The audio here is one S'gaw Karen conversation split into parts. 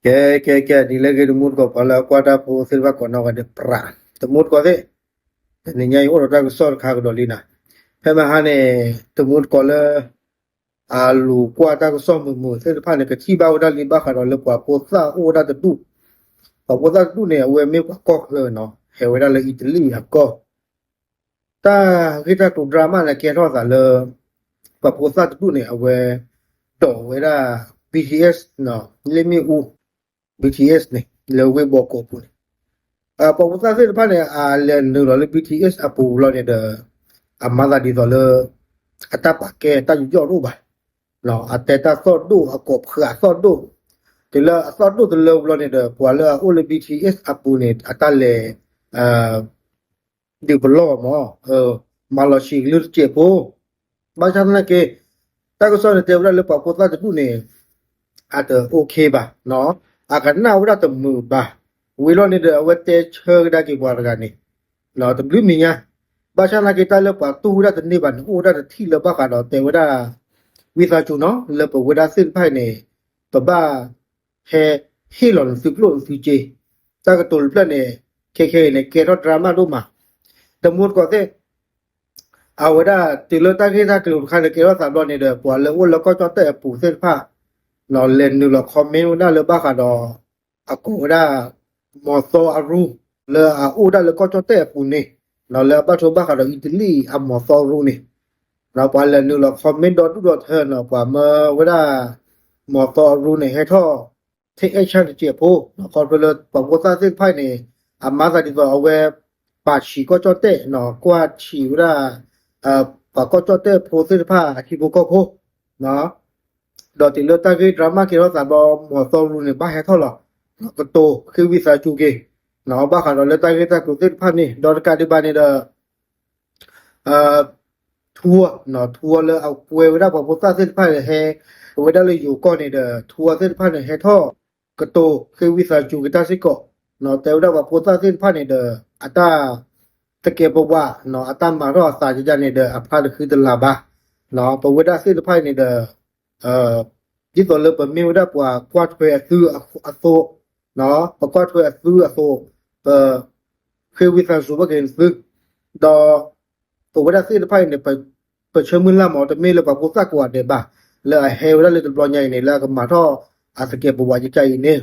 ကဲ ကဲ ကဲ ဒ်လဲၣ်ဂ့ၤ တမူတကိး ပှၤလၢအကွၢ်တၢ်ဖိသ့ၣ်တဖၣ်ကိးနီၢ်ဂၤဒဲး ပြး တမူတကိးသ့ၣ်, တနံၤညါအံၤအိၣ်ဒီးတၢ်ကစီၣ်တခါကဒီးလံနၤ, ဖဲမဟါန့ၣ် တမူတကိးလၢ အလူၤကွၢ်တၢ်ကစီၣ်မုာ်မုာ်သ့ၣ်တဖၣ်န့ၣ် ကထံၣ်ဘၣ်ဝဲဒၣ်လံ ဘၣ်ဃးဒီးလၢပှၤဖိသၣ်အိၣ်ဝဲဒၣ်တဒူၣ်, ပှၤဖိသၣ်တဒူၣ်န့ၣ် အဝဲမ့ၢ်ပှၤကီၢ်ချၢနီၤ ဟဲဝဲဒၣ်လၢအံၣ်တလံၣ်အကီၢ် တၢ်ဂ့ၢ်တၢ်ကျိၤ drama န့ၣ် ကဲထီၣ်သးလၢ ပှၤဖိသၣ်တဒူၣ်န့ၣ် အဝဲ ဒိးဝဲဒၣ် ဘံထံၣ်အ့ၣ် နီၤ လ့ၣ်မ့ၣ်အူ ဘံထံၣ်အ့ၣ်န့ၣ် လၢဝ့ၢ်ဘီကီးပူၤန့ၣ်, ပှၤဖိသၣ်သ့ၣ်တဖၣ်န့ၣ် အလဲၤနုာ်လီၤလၢ ဘံထံၣ်အ့ၣ် အပူၤလီၤန့ၣ်ဒီး အမၤသးဒ်သိးလၢ အတၢ်ပာ်ကဲတၢ်ယူးယီၣ်တအိၣ်ဘၣ်, အတဲတၢ်သီၣ်ဒိၣ် အကိးဖှးအသီၣ်ဒိၣ်, တုၤလၢအသီၣ်ဒိၣ်တလၢပူၤလီၤန့ၣ်ဒီး ပှၤလၢအအိၣ်လၢ ဘံထံၣ်အ့ၣ် အပူၤန့ၣ် အတၢ်လဲၤ ဒုးပလီၢ်မး, မၤလီၤဆံးကလုၢ်တစဲးဖိ, ဘၣ်ဆၣ်သနာ်က့ တၢ်ကစီၣ်န့ၣ်တဲဝဲဒၣ်လၢပှၤဖိသၣ်တဒူၣ်န့ၣ် အတ OK ဘၣ်, အကနၣ်ဝဲဒၣ်တမုာ်ဘၣ်, ဝံၤလီၤန့ၣ်ဒီး အဝဲတဲဆၢကဒါက့ၤပှၤတဂၤန့ၣ် တဘျုးမံၤညါ, ဘၣ်ဆၣ်သနာ်က့ တၢ်လၢပှၤတူၢ်ဝဲဒၣ်တန့ၢ်ဘၣ်န့ၣ် အိၣ်ဝဲဒၣ်တထံၣ်လၢဘၣ်ဃးဒီးတဲဝဲဒၣ် ဝံသးစူၤနီၤ လၢပဝဲဒၣ်သ့ၣ်တဖၣ်အံၤန့ၣ် ပဘၣ် ဟဲ ဟ့ၣ်လီၤနသုကျိၣ်နသုစ့, တၢ်ကတိၤတဖျၢၣ်န့ၣ် ခဲခဲအံၤန့ၣ် ကဲထီၣ် drama ဒိၣ်မး, တမူတကိးသ့ၣ်, အဝဲဒၣ်တုၤလၢတၢ်ဂ့ၢ်တၢ်ကျိၤတခါန့ၣ် ကဲထီၣ်သးဘျီန့ၣ်ဒီး ပှၤလၢအိၣ်လၢကီၢ်ကၠီၣ်တဲၣ်အပူၤသ့ၣ်တဖၣ် လဲၤနုာ်လီၤ comment ဝဲဒၣ်လၢဘၣ်ဃးဒီး အကိးဝဲဒၣ် မီၤသီအရူ လၢအအိၣ်ဒၣ်လၢကီၢ်ကၠီၣ်တဲၣ်အပူၤန့ၣ်, လၢအဘၣ်ထွဲဘၣ်ဃးဒီးအံၣ်တလံၣ်အမီၤသီရူန့ၣ်, ပှၤလဲၤနုာ်လီၤ comment ဒီဒူၣ်ဒီထၢနီၤ ပှၤမၢဝဲဒၣ် မီၤသီအရူန့ၣ် ဟဲထီၣ် take action တစဲးဖိ, ခီဖျိလၢပှၤဖိသၣ်သ့ၣ်တဖၣ်အံၤန့ၣ် အမၤသးဒ်သိးအဝဲ ပာ်ဆံးကီၢ်ကၠီၣ်တဲၣ်နီၤ ကွၢ်ဆံးဝဲဒၣ် ပှၤကီၢ်ကၠီၣ်တဲၣ်ဖိသ့ၣ်တဖၣ်အထံဖိကီၢ်ဖိ ဒီးတုၤလၢတၢ်ဂ့ၢ် drama ကဲထီၣ်သးဘျီ မီၤသီရူန့ၣ် ဘၣ်ဟဲထီၣ်လီၤ ကတိၤဃ့ဝံသးစူၤက့ၤ ဘၣ်ဃးဒီးလၢတၢ်ဂ့ၢ်တၢ်ကျိၤသ့ၣ်တဖၣ်န့ၣ် ဒီးတကးဒံးဘၣ်န့ၣ်ဒီး ထူဝီ ထူဝီလၢအကွဲဝဲဒၣ်ပှၤဖိသၣ်သ့ၣ်တဖၣ်န့ၣ် ဟဲဝဲဒၣ်လၢယိၤကီၢ်န့ၣ်ဒီး ထူဝီသ့ၣ်တဖၣ်န့ၣ် ဟဲထီၣ်ကတိၤဃ့ဝံသးစူၤက့ၤတၢ်စ့ၢ်ကီး တဲဝဲဒၣ်ပှၤဖိသၣ်သ့ၣ်တဖၣ်န့ၣ်ဒီး အတၢ် သကဲးပဝး အတၢ်မၤထီၣ်အသးကယၤန့ၣ်ဒီး အဖျါတဃံတလၤဘၣ် ပဝဲဒၣ်သ့ၣ်တဖၣ်အံၤန့ၣ်ဒီး ဒ်သိးလၢပမ့ၢ်ဝဲဒၣ်ပှၤကွၢ်ထွဲအသုအသိး, ပကွၢ်ထွဲအသုအသိး, ပ ဃ့ဝံသးစူၤဘၣ်က့ၤသု, ဒီး ပဝဲဒၣ်သ့ၣ်တဖၣ်အံၤန့ၣ် ပဆၢမုၢ်လၢ်မး တမ့ၢ်လၢပှၤဖိသၣ်ကိးဂၤဒဲးဘၣ်, လၢအဟဲဝဲဒၣ်လၢတဘျီညါအံၤန့ၣ် လၢအကမၤထီၣ်အသကဲးပဝးကယၤအံၤန့ၣ်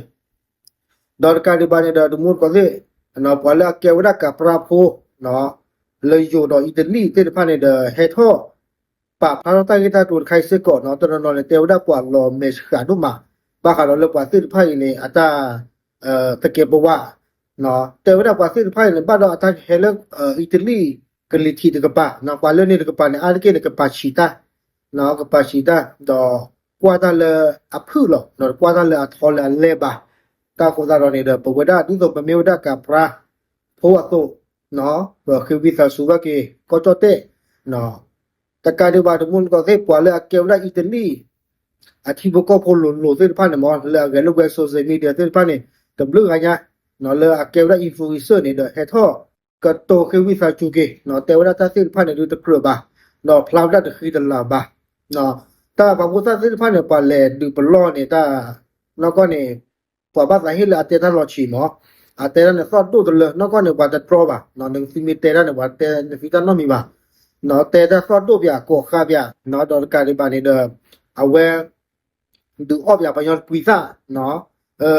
ဒီးတကးဒံးဘၣ်န့ၣ်ဒီး တမူတကိးသ့ၣ်, ပှၤလၢအကဲဝဲဒၣ်ကးပြါဖိ လၢယိၤဒီးအံၣ်တလံၣ်သ့ၣ်တဖၣ်န့ၣ်ဒီး ဟဲထီၣ် ပာ်ဖျါထီၣ်တၢ်ဂ့ၢ်တၢ်ကျိၤတခါအံၤစ့ၢ်ကီးနီၤ, တနီၤနီၤန့ၣ် တဲဝဲဒၣ်ပှၤလီၤမဲာ်ဆှးဒိၣ်မး, ဘၣ်ဃးဒီးလၢပှၤသ့ၣ်တဖၣ်အံၤန့ၣ် အတၢ် သကဲးပဝး, တဲဝဲဒၣ်ပှၤသ့ၣ်တဖၣ်အံၤန့ၣ် ဘၣ်ဒီးအတၢ်ကဟဲလၢ အံၣ်တလံၣ် ကလံၤထံးတကပၤ, ပှၤလၢန့ၣ်တကပၤန့ၣ် အါတက့ၢ်န့ၣ် ကပာ်ဆံးတၢ်, ကပာ်ဆံးတၢ် ဒီးကွၢ်တၢ်လၢအဖုၣ်လီၤ, ဒီးကွၢ်တၢ်လၢအထီလၢအလဲၢ်ဘၣ်, တၢ်ဃိသတးဒီးန့ၣ်ဒီး ပဝဲဒၣ်ဒ်သိးပမ့ၢ်ဝဲဒၣ်ကးပြါ ဖိအသိး ပဃ့ဝံသးစူၤဘၣ်က့ၤ ကီၢ်ကၠီၣ်တဲၣ်, တကးဒံးဘၣ် တမူတကိးသ့ၣ် ပှၤလၢအကဲဝဲဒၣ်အံၣ်တလံၣ် အထံဖိကီၢ်ဖိလိၤလိၤသ့ၣ်တဖၣ်န့ၣ်မး လၢအဂဲၤလိာ်ကွဲ social media သ့ၣ်တဖၣ်န့ၣ် တဘျုးဂၤညါ လၢအကဲဝဲဒၣ် influencer န့ၣ်ဒီး ဟဲထီၣ်ကတိၤဃ့ဝံသးစူၤက့ၤ တဲဝဲဒၣ်တၢ်သ့ၣ်တဖၣ်န့ၣ် ဒုးတကြၢးဘၣ်, ဒီးဖျါဝဲဒၣ်တဃံတလၤဘၣ်, တၢ်ပှၤဖိသၣ်သ့ၣ်တဖၣ်န့ၣ် ပှၤလဲၤဒုးပလီၢ်န့ၣ် တၢ် နီၢ်ကီၢ်န့ၣ် ပှၤဘၣ်သးဟ့ၣ်လၢအတဲတၢ်လီၤဆံးမး, အတဲဒၣ်န့ၣ်သီၣ်ဒိၣ်တလၢ နီၢ်ကီၢ်န့ၣ် ပှၤတတြီဘၣ်, နသုမ့ၢ်တဲဒၣ်န့ၣ် ပှၤတဲနသုတၢ်နီတမံၤဘၣ်, တဲတၢ်သီၣ်ဒိၣ်ပၠး ကိးဃါပၠး, ဒီးတကးဒံးဘၣ်န့ၣ်ဒီး အဝဲ ဒုးအီၣ်ပၠးပှၤညီတ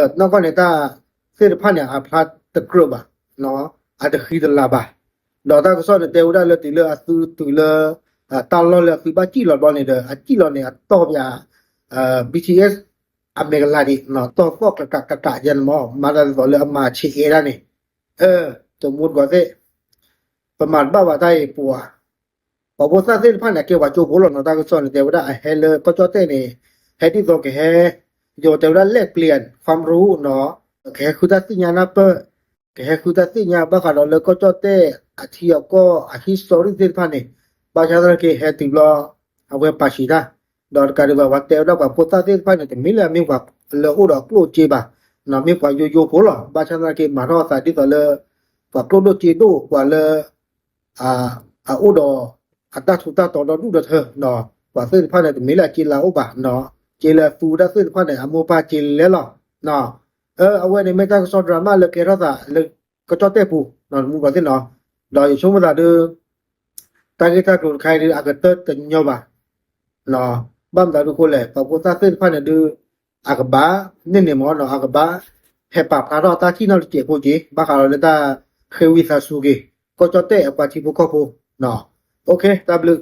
ကွံသၣ်, နီၢ်ကီၢ်န့ၣ် တၢ်သ့ၣ်တဖၣ်န့ၣ် အဖျါတကြၢးဘၣ်, အတဃံတလၤဘၣ်, ဒီးတၢ်ကစီၣ်န့ၣ် တဲဝဲဒၣ်လၢတုၤလၢအသုတုၤလၢ တၢ်လီၢ်လၢအသုဘၣ်စံၣ်လီၤဘျီန့ၣ်ဒီး အစံၣ်လီၤန့ၣ် အတီၢ်ပၠး BTS အမဲာ်ကလၤဒံး တီၢ်သီၣ်ကကးကကးယဲန့ၣ်မး မၤတၢ်ဒ်သိးလၢအမၤဆံးအဲၣ်ဒၣ်န့ၣ်, တမူတကိးသ့ၣ် ပမၤတဘၣ်ဘၣ်တၢ်အံၤပှၤ ပှၤဖိသၣ်သ့ၣ်တဖၣ်န့ၣ် အကဲပှၤကၠိဖိလီၤနီၤ တၢ်ကစီၣ်န့ၣ် တဲဝဲဒၣ်အဟဲလၢကီၢ်ကၠီၣ်တဲၣ်န့ၣ် ဟဲဒ်သိးကဟဲ ယိၤတဲဝဲဒၣ် လဲၢ်ပျ့ၤ ခွါမရူနီၤ ကဟဲဃုတၢ်သ့ၣ်ညါနၢ်ပၢၢ် ကဟဲဃုတၢ်သ့ၣ်ညါဘၣ်ဃးဒီးလၢကီၢ်ကၠီၣ်တဲၣ် အထံအကီၢ် အ history သ့ၣ်တဖၣ်န့ၣ် ဘၣ်ဆၣ်သနာ်က့ဟဲတုၤဘျီ အဝဲပာ်ဆံးတၢ် ဒီးတကးဒံးဘၣ် ပှၤတဲဝဲဒၣ်ပှၤဖိသၣ်သ့ၣ်တဖၣ်န့ၣ် တမ့ၢ်လၢအမ့ၢ်ပှၤလၢအိၣ်ဒီးအကျိၣ်အစ့ဘၣ်, မ့ၢ်ပှၤယိယိဖိလီၤ. ဘၣ်ဆၣ်သနာ်က့မၤထီၣ်အသးဒ်သိးလၢ ပှၤကျိၣ်ဒိၣ်စ့ဒိၣ် ပှၤလၢ အအိၣ်ဒီး အတၢ်ထူးတၢ်တီၤဒီဒူၣ်ဒီထၢ ပှၤသ့ၣ်တဖၣ်န့ၣ် တမ့ၢ်လၢအစ့လၢအအိၣ်ဘၣ်, စ့လၢအသူဝဲဒၣ်သ့ၣ်တဖၣ်န့ၣ် အမိၢ်ပၢ်စ့လဲလဲလီၤ. အဝဲန့ၣ်မ့ၢ်တၢ်ကစီၣ် drama လၢကဲထီၣ်သးလၢကီၢ်ကၠီၣ်တဲၣ်ပူၤ တမူတကိးသ့ၣ်နီၤ, ဒီးယဆိကမိၣ်သးဒုး တၢ်ဂ့ၢ်တၢ်ကျိၤတခါအံၤဒုး အကတၢၢ်တညီဘၣ်, ဘၣ်မနုၤဒုးအဃိလဲၣ် ပှၤဖိသၣ်သ့ၣ်တဖၣ်န့ၣ်ဒုး အကဘၣ် န့ၢ်န့ၣ်မ့ၢ်နီၤ အကဘၣ် ဟဲပာ်ဖျါထီၣ်တၢ်ထံၣ်နီၣ်တစဲးဖိက့ၤ ဘၣ်ဃးဒီးလၢတၢ်ဃ့ဝံသးစူၤက့ၤ ကီၢ်ကၠီၣ်တဲၣ်အပှၤထံဖိကီၢ်ဖိ, တၢ်ဘျုး